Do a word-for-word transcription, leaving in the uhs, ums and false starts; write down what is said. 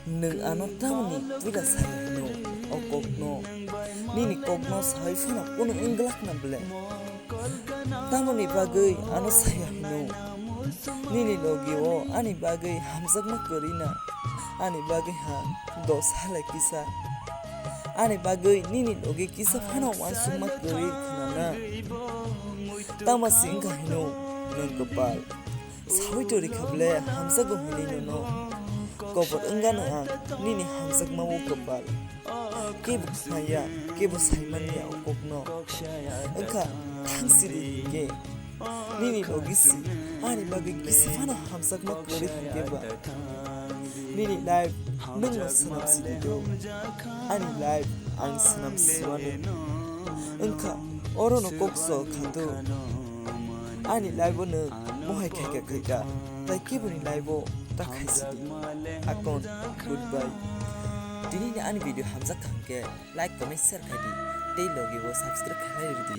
Nwng ano tamoni puila saya hino o kokno? Nini kokno sawi phano kunu wngglak na ble? Tamoni bagwi ano saya hino? Nini logi o ani bagwi hamjakma kwrwi na, ani bagwi ha dos halai kisa. Ani bagwi nini logi kisa phano uansukma kwrwi khna na. Tama se wngkha hino nwng kwpal? Sawi tori kha ble hamjago hinwi nono. Kobor wngano ang nini hamjakma o kwpal. Kebo khna ya, kebo sai man ya o kokno. Wngkha thang sidi hinkhe nini logi si ani bagwi kisi phano hamjakma kwrwi hinkhe ba. Nini life nwngno swnam sidi do. Ani life ang swnam siwano. Wngkha orono kok chol kha do. Ani life o nwng mohai khaika khaika, tai keboni life o ta khaisidi. Akon, goodbye. Tini ni ani video hamjak kha hwnkhe like, comment, share khai di. Tei logi o subscribe khai rw di.